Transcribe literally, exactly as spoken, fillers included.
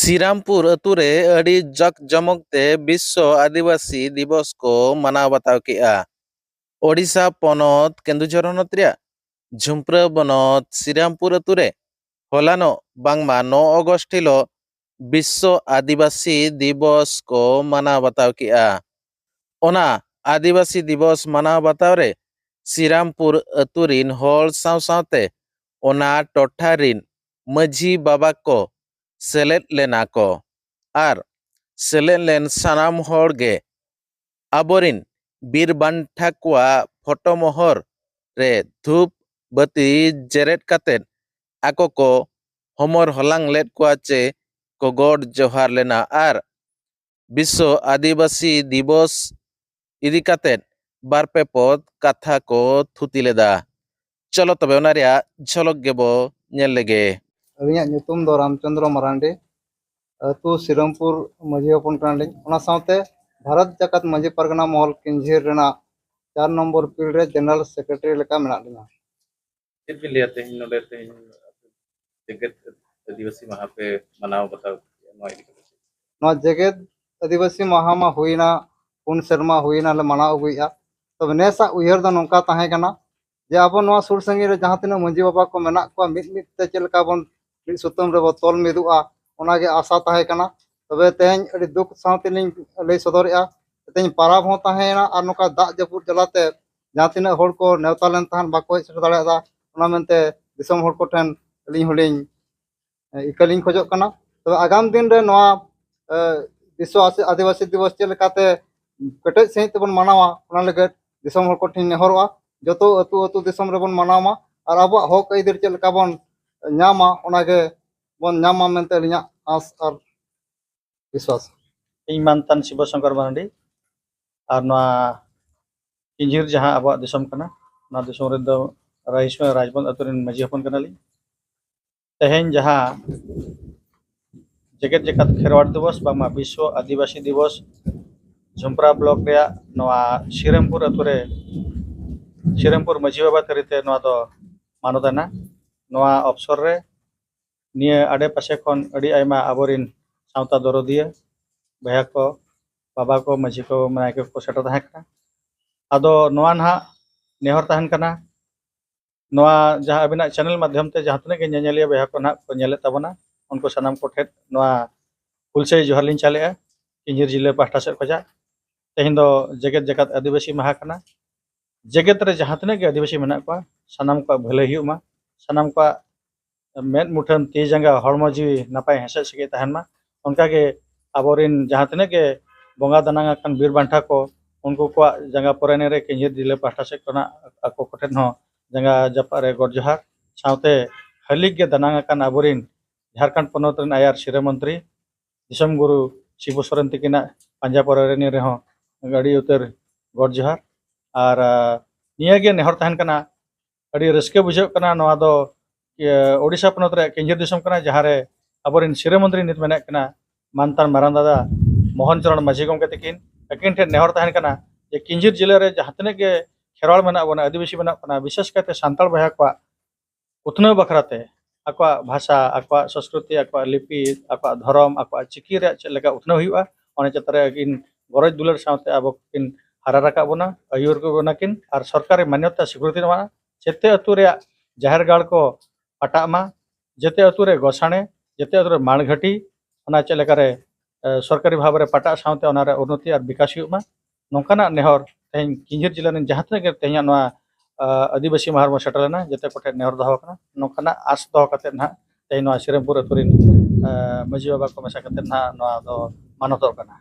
ᱥᱤᱨᱟᱢᱯᱩᱨ ᱟᱹᱛᱩ ᱨᱮ ᱟᱹᱰᱤ ᱡᱟᱠ ᱡᱚᱢᱚᱠ ᱛᱮ ᱵᱤᱥᱥᱚ ᱟᱹᱫᱤᱵᱟᱹᱥᱤ ᱫᱤᱵᱚᱥ ᱠᱚ ᱢᱟᱱᱟᱣ ᱵᱟᱛᱟᱣ ᱠᱮᱜᱼᱟ᱾ ᱳᱰᱤᱥᱟ ᱯᱚᱱᱚᱛ ᱠᱮᱱᱫᱩᱡᱷᱚᱨ ᱦᱚᱱᱚᱛ ᱨᱮᱭᱟᱜ ᱡᱷᱩᱢᱯᱨᱟᱹ ᱵᱚᱱᱚᱛ ᱥᱤᱨᱟᱢᱯᱩᱨ ᱟᱹᱛᱩ ᱨᱮ ᱦᱚᱞᱟᱱᱚᱜ ᱵᱟᱝᱢᱟ ᱱᱚ ᱚᱜᱚᱥᱴ ᱦᱤᱞᱳᱜ ᱵᱤᱥᱥᱚ ᱟᱹᱫᱤᱵᱟᱹᱥᱤ ᱫᱤᱵᱚᱥ ᱠᱚ ᱢᱟᱱᱟᱣ ᱵᱟᱛᱟᱣ ᱠᱮᱜᱼᱟ᱾ ᱚᱱᱟ ᱟᱹᱫᱤᱵᱟᱹᱥᱤ ᱫᱤᱵᱚᱥ ᱢᱟᱱᱟᱣ ᱵᱟᱛᱟᱣ ᱨᱮ ᱥᱤᱨᱟᱢᱯᱩᱨ ᱟᱹᱛᱩ ᱨᱤᱱ ᱦᱚᱲ ᱥᱟᱶ ᱥᱟᱶᱛᱮ ᱚᱱᱟ ᱴᱚᱴᱷᱟ ᱨᱤᱱ ᱢᱟᱹᱡᱷᱤ ᱵᱟᱵᱟ ᱠᱚ ᱥᱮᱞᱮᱫ ᱞᱮᱱᱟ ᱠᱚ ᱟᱨ ᱥᱮᱞᱮᱫ ᱞᱮᱱ ᱥᱟᱱᱟᱢ ᱦᱚᱲ ᱜᱮ ᱟᱵᱚᱨᱤᱱ ᱵᱤᱨ ᱵᱟᱱᱴᱟ ᱠᱚᱣᱟᱜ ᱯᱷᱚᱴᱚ ᱢᱚᱦᱚᱨ ᱨᱮ ᱫᱷᱩᱯ ᱵᱟᱹᱛᱤ ᱡᱮᱨᱮᱫ ᱠᱟᱛᱮᱫ ᱟᱠᱚ ᱠᱚ ᱦᱚᱢᱚᱨ ᱦᱚᱞᱟᱝ ᱞᱮᱫ ᱠᱚᱣᱟ ᱪᱮ ᱠᱚ ᱜᱚᱰ ᱡᱚᱦᱟᱨ ᱞᱮᱱᱟ ᱟᱨ ᱵᱤᱥᱥᱚ ᱟᱹᱫᱤᱵᱟᱹᱥᱤ ᱫᱤᱵᱚᱥ ᱤᱫᱤ ᱠᱟᱛᱮᱫ ᱵᱟᱨ ᱯᱮ ᱯᱚᱫ ᱠᱟᱛᱷᱟ ᱠᱚ ᱛᱷᱩᱛᱤ ᱞᱮᱫᱟ᱾ ᱪᱚᱞᱚ ᱛᱚᱵᱮ ᱚᱱᱟ ᱨᱮᱭᱟᱜ ᱡᱷᱚᱞᱚᱠ ᱜᱮᱵᱚ ᱧᱮᱞ ᱞᱮᱜᱮ᱾ ᱟᱹᱞᱤᱧᱟᱜ ᱧᱩᱛᱩᱢ ᱫᱚ ᱨᱟᱢᱪᱚᱸᱫᱽᱨᱚ ᱢᱟᱨᱟᱱᱰᱤ, ᱟᱹᱛᱩ ᱥᱤᱨᱟᱢᱯᱩᱨ ᱢᱟᱹᱡᱷᱤ ᱦᱚᱯᱚᱱ ᱠᱟᱱᱟᱞᱤᱧ᱾ ᱚᱱᱟ ᱥᱟᱶᱛᱮ ᱵᱷᱟᱨᱚᱛ ᱡᱟᱠᱟᱛ ᱢᱟᱹᱡᱷᱤ ᱯᱟᱨᱜᱟᱱᱟ ᱢᱚᱦᱚᱞ ᱠᱮᱱᱫᱩᱡᱷᱚᱨ ᱨᱮᱱᱟᱜ ᱪᱟᱨ ᱱᱚᱢᱵᱚᱨ ᱯᱤᱲ ᱨᱮ ᱡᱮᱱᱟᱨᱮᱞ ᱥᱮᱠᱨᱮᱴᱟᱨᱤ ᱞᱮᱠᱟ ᱢᱮᱱᱟᱜ ᱞᱤᱧᱟ᱾ ᱪᱮᱫ ᱵᱤᱱ ᱞᱟᱹᱭᱟ, ᱛᱮᱦᱮᱧ ᱱᱚᱰᱮ ᱛᱮᱦᱮᱧ ᱡᱮᱜᱮᱛ ᱟᱹᱫᱤᱵᱟᱹᱥᱤ ᱢᱟᱦᱟ ᱯᱮ ᱢᱟᱱᱟᱣ ᱵᱟᱛᱟᱣ ᱠᱮᱫᱼᱟ, ᱱᱚᱣᱟ ᱤᱫᱤ ᱠᱟᱛᱮ? ᱱᱚᱣᱟ ᱡᱮᱜᱮᱛ ᱟᱹᱫᱤᱵᱟᱹᱥᱤ ᱢᱟᱦᱟ ᱢᱟ ᱦᱩᱭᱱᱟ, ᱯᱩᱱ ᱥᱮᱨᱢᱟ ᱦᱩᱭᱱᱟ ᱞᱮ ᱢᱟᱱᱟᱣ ᱟᱹᱜᱩᱭᱮᱫᱼᱟ᱾ ᱛᱚᱵᱮ ᱱᱮᱥᱟᱜ ᱩᱭᱦᱟᱹᱨ ᱫᱚ ᱱᱚᱝᱠᱟ ᱛᱟᱦᱮᱸ ᱠᱟᱱᱟ ᱡᱮ ᱟᱵᱚ ᱱᱚᱣᱟ ᱥᱩᱨ ᱥᱟᱺᱜᱤᱧ ᱨᱮ ᱡᱟᱦᱟᱸ ᱛᱤᱱᱟᱹᱜ ᱢᱟᱹᱡᱷᱤ ᱵᱟᱵᱟ ᱠᱚ ᱢᱮᱱᱟᱜ ᱠᱚᱣᱟ, ᱢᱤᱫ ᱢᱤᱫ ᱛᱮ ᱪᱮᱫ ᱞᱮᱠᱟ ᱵᱚᱱ ᱢᱤᱫ ᱥᱩᱛᱟᱹᱢ ᱨᱮᱵᱚ ᱛᱚᱞ ᱢᱤᱫᱚᱜᱼᱟ, ᱚᱱᱟᱜᱮ ᱟᱥᱟ ᱛᱟᱦᱮᱸ ᱠᱟᱱᱟ᱾ ᱛᱚᱵᱮ ᱛᱮᱦᱮᱧ ᱟᱹᱰᱤ ᱫᱩᱠ ᱥᱟᱶ ᱛᱮᱞᱤᱧ ᱞᱟᱹᱭ ᱥᱚᱫᱚᱨᱮᱫᱼᱟ, ᱛᱮᱦᱮᱧ ᱯᱟᱨᱟᱵᱽ ᱦᱚᱸ ᱛᱟᱦᱮᱸᱭᱮᱱᱟ ᱟᱨ ᱱᱚᱝᱠᱟ ᱫᱟᱜ ᱡᱟᱹᱯᱩᱫ ᱡᱟᱞᱟᱛᱮ ᱡᱟᱦᱟᱸ ᱛᱤᱱᱟᱹᱜ ᱦᱚᱲ ᱠᱚ ᱱᱮᱣᱛᱟ ᱞᱮᱱ ᱛᱟᱦᱮᱸᱫ ᱵᱟᱠᱚ ᱦᱮᱡ ᱥᱮᱴᱮᱨ ᱫᱟᱲᱮᱭᱟᱫᱟ᱾ ᱚᱱᱟ ᱢᱮᱱᱛᱮ ᱫᱤᱥᱚᱢ ᱦᱚᱲ ᱠᱚᱴᱷᱮᱱ ᱟᱹᱞᱤᱧ ᱦᱚᱸᱞᱤᱧ ᱤᱠᱟᱹ ᱞᱤᱧ ᱠᱷᱚᱡᱚᱜ ᱠᱟᱱᱟ᱾ ᱛᱚᱵᱮ ᱟᱜᱟᱢ ᱫᱤᱱ ᱨᱮ ᱱᱚᱣᱟ, ᱮ, ᱵᱤᱥᱥᱚ ᱟᱥᱤ-, ᱟᱹᱫᱤᱵᱟᱹᱥᱤ ᱫᱤᱵᱚᱥ ᱪᱮᱫ ᱞᱮᱠᱟᱛᱮ ᱠᱮᱴᱮᱡ ᱥᱟᱺᱦᱤᱡ ᱛᱮᱵᱚᱱ ᱢᱟᱱᱟᱣᱟ, ᱚᱱᱟ ᱞᱟᱹᱜᱤᱫ ᱫᱤᱥᱚᱢ ᱦᱚᱲ ᱠᱚᱴᱷᱮᱱ ᱱᱮᱦᱚᱨᱚᱜᱼᱟ, ᱡᱚᱛᱚ ᱟᱹᱛᱩ ᱟᱹᱛᱩ ᱫᱤᱥᱚᱢ ᱨᱮᱵᱚᱱ ᱢᱟᱱᱟᱣ ᱢᱟ ᱟᱨ ᱟᱵᱚᱣᱟᱜ ᱦᱚᱠ ᱟᱹᱭᱫᱟᱹᱨ ᱪᱮᱫ ᱞᱮᱠᱟ ᱵᱚᱱ ᱧᱟᱢᱟ, ᱚᱱᱟᱜᱮ ᱵᱚᱱ ᱧᱟᱢ ᱢᱟ ᱢᱮᱱᱛᱮ ᱟᱹᱞᱤᱧᱟᱜ ᱟᱸᱥ ᱟᱨ ᱵᱤᱥᱣᱟᱥ᱾ ᱤᱧ ᱢᱟᱱᱛᱟᱱ ᱥᱤᱵᱚ ᱥᱚᱝᱠᱚᱨ ᱢᱟᱨᱟᱱᱰᱤ, ᱟᱨ ᱱᱚᱣᱟ ᱠᱮᱱᱫᱩᱡᱷᱚᱨ ᱡᱟᱦᱟᱸ ᱟᱵᱚᱣᱟᱜ ᱫᱤᱥᱚᱢ ᱠᱟᱱᱟ, ᱚᱱᱟ ᱫᱤᱥᱚᱢ ᱨᱮᱫᱚ ᱨᱟᱭᱤᱥᱢᱟ ᱨᱟᱡᱽᱵᱚᱱᱫ ᱟᱹᱛᱩ ᱨᱮᱱ ᱢᱟᱹᱡᱷᱤ ᱦᱚᱯᱚᱱ ᱠᱟᱱᱟᱞᱤᱧ᱾ ᱛᱮᱦᱮᱧ ᱡᱟᱦᱟᱸ ᱡᱮᱜᱮᱛ ᱡᱟᱠᱟᱛ ᱠᱷᱮᱨᱣᱟᱲ ᱫᱤᱵᱚᱥ ᱵᱟᱝᱢᱟ ᱵᱤᱥᱥᱚ ᱟᱹᱫᱤᱵᱟᱹᱥᱤ ᱫᱤᱵᱚᱥ ᱡᱷᱩᱢᱯᱨᱟ ᱵᱞᱚᱠ ᱨᱮᱭᱟᱜ ᱱᱚᱣᱟ ᱥᱤᱨᱟᱢᱯᱩᱨ ᱟᱹᱛᱩ ᱨᱮ ᱥᱤᱨᱟᱢᱯᱩᱨ ᱢᱟᱹᱡᱷᱤ ᱵᱟᱵᱟ ᱛᱟᱹᱨᱤᱛᱮ ᱱᱚᱣᱟ ᱫᱚ ᱢᱟᱱᱚᱛ ᱮᱱᱟ᱾ ᱱᱚᱣᱟ ᱚᱯᱥᱚᱨ ᱨᱮ ᱱᱤᱭᱟᱹ ᱟᱰᱮ ᱯᱟᱥᱮ ᱠᱷᱚᱱ ᱟᱹᱰᱤ ᱟᱭᱢᱟ ᱟᱵᱚᱨᱤᱱ ᱥᱟᱶᱛᱟ ᱫᱚᱨᱚᱫᱤᱭᱟᱹ, ᱵᱚᱭᱦᱟ ᱠᱚ, ᱵᱟᱵᱟ ᱠᱚ, ᱢᱟᱹᱡᱷᱤ ᱠᱚ, ᱱᱟᱭᱠᱮ ᱠᱚ ᱥᱮᱴᱮᱨ ᱛᱟᱦᱮᱸ ᱠᱟᱱᱟ᱾ ᱟᱫᱚ ᱱᱚᱣᱟ ᱱᱟᱦᱟᱜ ᱱᱮᱦᱚᱨ ᱛᱟᱦᱮᱱ ᱠᱟᱱᱟ, ᱱᱚᱣᱟ ᱡᱟᱦᱟᱸ ᱟᱹᱵᱤᱱᱟᱜ ᱪᱮᱱᱮᱞ ᱢᱟᱫᱽᱫᱷᱚᱢ ᱛᱮ ᱡᱟᱦᱟᱸ ᱛᱤᱱᱟᱹᱜ ᱜᱮ ᱧᱮᱧᱮᱞᱤᱭᱟᱹ ᱵᱚᱭᱦᱟ ᱠᱚ ᱱᱟᱦᱟᱜ ᱠᱚ ᱧᱮᱞᱮᱫ ᱛᱟᱵᱚᱱᱟ, ᱩᱱᱠᱩ ᱥᱟᱱᱟᱢ ᱠᱚᱴᱷᱮᱱ ᱱᱚᱣᱟ ᱦᱩᱞᱥᱟᱹᱭ ᱡᱚᱦᱟᱨ ᱞᱤᱧ ᱪᱟᱞᱮᱜᱼᱟ ᱠᱤᱧᱡᱷᱤᱨ ᱡᱤᱞᱟᱹ ᱯᱟᱦᱴᱟ ᱥᱮᱫ ᱠᱷᱚᱱᱟᱜ᱾ ᱛᱮᱦᱮᱧ ᱫᱚ ᱡᱮᱜᱮᱛ ᱡᱟᱠᱟᱛ ᱟᱹᱫᱤᱵᱟᱹᱥᱤ ᱢᱟᱦᱟ ᱠᱟᱱᱟ᱾ ᱡᱮᱜᱮᱛ ᱨᱮ ᱡᱟᱦᱟᱸ ᱛᱤᱱᱟᱹᱜ ᱜᱮ ᱟᱹᱫᱤᱵᱟᱹᱥᱤ ᱢᱮᱱᱟᱜ ᱠᱚᱣᱟ, ᱥᱟᱱᱟᱢ ᱠᱚᱣᱟᱜ ᱵᱷᱟᱹᱞᱟᱹᱭ ᱦᱩᱭᱩᱜ ᱢᱟ, ᱥᱟᱱᱟᱢ ᱠᱚᱣᱟᱜ ᱢᱮᱫ ᱢᱩᱴᱷᱟᱹᱱ, ᱛᱤ ᱡᱟᱸᱜᱟ, ᱦᱚᱲᱢᱚ ᱡᱤᱣᱤ ᱱᱟᱯᱟᱭ ᱦᱮᱸᱥᱮᱡ ᱥᱮᱠᱮᱡ ᱛᱟᱦᱮᱱ ᱢᱟ᱾ ᱚᱱᱠᱟᱜᱮ ᱟᱵᱚᱨᱮᱱ ᱡᱟᱦᱟᱸ ᱛᱤᱱᱟᱹᱜ ᱜᱮ ᱵᱚᱸᱜᱟ ᱫᱟᱱᱟᱝ ᱟᱠᱟᱱ ᱵᱤᱨ ᱵᱟᱱᱴᱟ ᱠᱚ, ᱩᱱᱠᱩ ᱠᱚᱣᱟᱜ ᱡᱟᱸᱜᱟ ᱯᱚᱨᱟᱭᱱᱤ ᱨᱮ ᱠᱤᱧᱡᱷᱤᱨ ᱡᱤᱞᱟᱹ ᱯᱟᱦᱴᱟ ᱥᱮᱫ ᱠᱷᱚᱱᱟᱜ ᱟᱠᱚ ᱠᱚᱴᱷᱮᱱ ᱦᱚᱸ ᱡᱟᱸᱜᱟ ᱡᱟᱯᱟᱜ ᱨᱮ ᱜᱚᱰ ᱡᱚᱦᱟᱨ᱾ ᱥᱟᱶᱛᱮ ᱦᱟᱹᱞᱤ ᱜᱮ ᱫᱟᱱᱟᱝ ᱟᱠᱟᱱ ᱟᱵᱚᱨᱮᱱ ᱡᱷᱟᱲᱠᱷᱚᱸᱰ ᱯᱚᱱᱚᱛ ᱨᱮᱱ ᱟᱭᱟᱨ ᱥᱤᱨᱟᱹ ᱢᱚᱱᱛᱨᱤ ᱫᱤᱥᱚᱢ ᱜᱩᱨᱩ ᱥᱤᱵᱩ ᱥᱚᱨᱮᱱ ᱛᱤᱠᱤᱱᱟᱜ ᱯᱟᱸᱡᱟ ᱯᱚᱨᱟᱭᱱᱤ ᱨᱮᱦᱚᱸ ᱟᱹᱰᱤ ᱩᱛᱟᱹᱨ ᱜᱚᱰ ᱡᱚᱦᱟᱨ᱾ ᱟᱨ, ᱟ, ᱱᱤᱭᱟᱹᱜᱮ ᱱᱮᱦᱚᱨ ᱛᱟᱦᱮᱱ ᱠᱟᱱᱟ, ᱟᱹᱰᱤ ᱨᱟᱹᱥᱠᱟᱹ ᱵᱩᱡᱷᱟᱹᱜ ᱠᱟᱱᱟ᱾ ᱱᱚᱣᱟ ᱫᱚ, ᱤᱭᱟᱹ, ᱳᱰᱤᱥᱟ ᱯᱚᱱᱚᱛ ᱨᱮᱭᱟᱜ ᱠᱤᱧᱡᱷᱤᱨ ᱫᱤᱥᱚᱢ ᱠᱟᱱᱟ, ᱡᱟᱦᱟᱸ ᱨᱮ ᱟᱵᱚᱨᱮᱱ ᱥᱤᱨᱟᱹ ᱢᱚᱱᱛᱨᱤ ᱱᱤᱛ ᱢᱮᱱᱟᱜ ᱠᱤᱱᱟ, ᱢᱟᱱᱛᱟᱱ ᱢᱟᱨᱟᱝ ᱫᱟᱫᱟ ᱢᱳᱦᱚᱱ ᱪᱚᱨᱚᱬ ᱢᱟᱹᱡᱷᱤ ᱜᱚᱢᱠᱮ ᱛᱤᱠᱤᱱ᱾ ᱟᱹᱠᱤᱱ ᱴᱷᱮᱱ ᱱᱮᱦᱚᱨ ᱛᱟᱦᱮᱱ ᱠᱟᱱᱟ ᱡᱮ ᱠᱤᱧᱡᱷᱤᱨ ᱡᱤᱞᱟᱹ ᱨᱮ ᱡᱟᱦᱟᱸ ᱛᱤᱱᱟᱹᱜ ᱜᱮ ᱠᱷᱮᱨᱣᱟᱲ ᱢᱮᱱᱟᱜ ᱵᱚᱱᱟ, ᱟᱹᱫᱤᱵᱟᱹᱥᱤ ᱢᱮᱱᱟᱜ ᱵᱚᱱᱟ, ᱵᱤᱥᱮᱥ ᱠᱟᱭᱛᱮ ᱥᱟᱱᱛᱟᱲ ᱵᱚᱭᱦᱟ ᱠᱚᱣᱟᱜ ᱩᱛᱱᱟᱹᱣ ᱵᱟᱠᱷᱨᱟ ᱛᱮ ᱟᱠᱚᱣᱟᱜ ᱵᱷᱟᱥᱟ, ᱟᱠᱚᱣᱟᱜ ᱥᱚᱸᱥᱠᱨᱤᱛᱤ, ᱟᱠᱚᱣᱟᱜ ᱞᱤᱯᱤ, ᱟᱠᱚᱣᱟᱜ ᱫᱷᱚᱨᱚᱢ, ᱟᱠᱚᱣᱟᱜ ᱪᱤᱠᱤ ᱨᱮᱭᱟᱜ ᱪᱮᱫ ᱞᱮᱠᱟ ᱩᱛᱱᱟᱹᱣ ᱦᱩᱭᱩᱜᱼᱟ, ᱚᱱᱟ ᱪᱮᱛᱟᱱ ᱨᱮ ᱟᱹᱠᱤᱱ ᱜᱚᱨᱚᱡᱽ ᱫᱩᱞᱟᱹᱲ ᱥᱟᱶᱛᱮ ᱟᱵᱚ ᱠᱤᱱ ᱦᱟᱨᱟ ᱨᱟᱠᱟᱵ ᱵᱚᱱᱟ, ᱟᱹᱭᱩᱨ ᱠᱚ ᱵᱚᱱᱟ ᱠᱤᱱ, ᱟᱨ ᱥᱚᱨᱠᱟᱨᱤ ᱢᱟᱱᱭᱚᱛᱟ ᱥᱤᱠᱨᱤᱛᱤ ᱮᱢᱟ᱾ ᱡᱮᱛᱮ ᱟᱹᱛᱩ ᱨᱮᱭᱟᱜ ᱡᱟᱦᱮᱨ ᱜᱟᱲ ᱠᱚ ᱯᱟᱴᱟᱜ ᱢᱟ, ᱡᱮᱛᱮ ᱟᱹᱛᱩ ᱨᱮ ᱜᱚᱥᱟᱬᱮ, ᱡᱮᱛᱮ ᱟᱹᱛᱩ ᱨᱮ ᱢᱟᱲᱜᱷᱟᱹᱴᱤ, ᱚᱱᱟ ᱪᱮᱫ ᱞᱮᱠᱟᱨᱮ, ᱮ, ᱥᱚᱨᱠᱟᱨᱤ ᱵᱷᱟᱵᱽ ᱨᱮ ᱯᱟᱴᱟᱜ ᱥᱟᱶᱛᱮ ᱚᱱᱟ ᱨᱮ ᱩᱱᱱᱚᱛᱤ ᱟᱨ ᱵᱤᱠᱟᱥ ᱦᱩᱭᱩᱜ ᱢᱟ, ᱱᱚᱝᱠᱟᱱᱟᱜ ᱱᱮᱦᱚᱨ ᱛᱮᱦᱮᱧ ᱠᱤᱧᱡᱷᱤᱨ ᱡᱤᱞᱟᱹ ᱨᱮᱱ ᱡᱟᱦᱟᱸ ᱛᱤᱱᱟᱹᱜ ᱜᱮ ᱛᱮᱦᱮᱧᱟᱜ ᱱᱚᱣᱟ, ᱟ, ᱟᱹᱫᱤᱵᱟᱹᱥᱤ ᱢᱟᱦᱟ ᱨᱮᱵᱚᱱ ᱥᱮᱴᱮᱨ ᱞᱮᱱᱟ, ᱡᱮᱛᱮ ᱠᱚᱴᱷᱮᱱ ᱱᱮᱦᱚᱨ ᱫᱚᱦᱚ ᱠᱟᱱᱟ᱾ ᱱᱚᱝᱠᱟᱱᱟᱜ ᱟᱸᱥ ᱫᱚᱦᱚ ᱠᱟᱛᱮᱫ ᱱᱟᱦᱟᱜ ᱛᱮᱦᱮᱧ ᱱᱚᱣᱟ ᱥᱤᱨᱟᱹᱢᱯᱩᱨ ᱟᱹᱛᱩ ᱨᱮᱱ, ᱟ, ᱢᱟᱹᱡᱷᱤ ᱵᱟᱵᱟ ᱠᱚ ᱢᱮᱥᱟ ᱠᱟᱛᱮᱫ ᱱᱟᱦᱟᱜ ᱱᱚᱣᱟ ᱫᱚ ᱢᱟᱱᱚᱛᱚᱜ ᱠᱟᱱᱟ᱾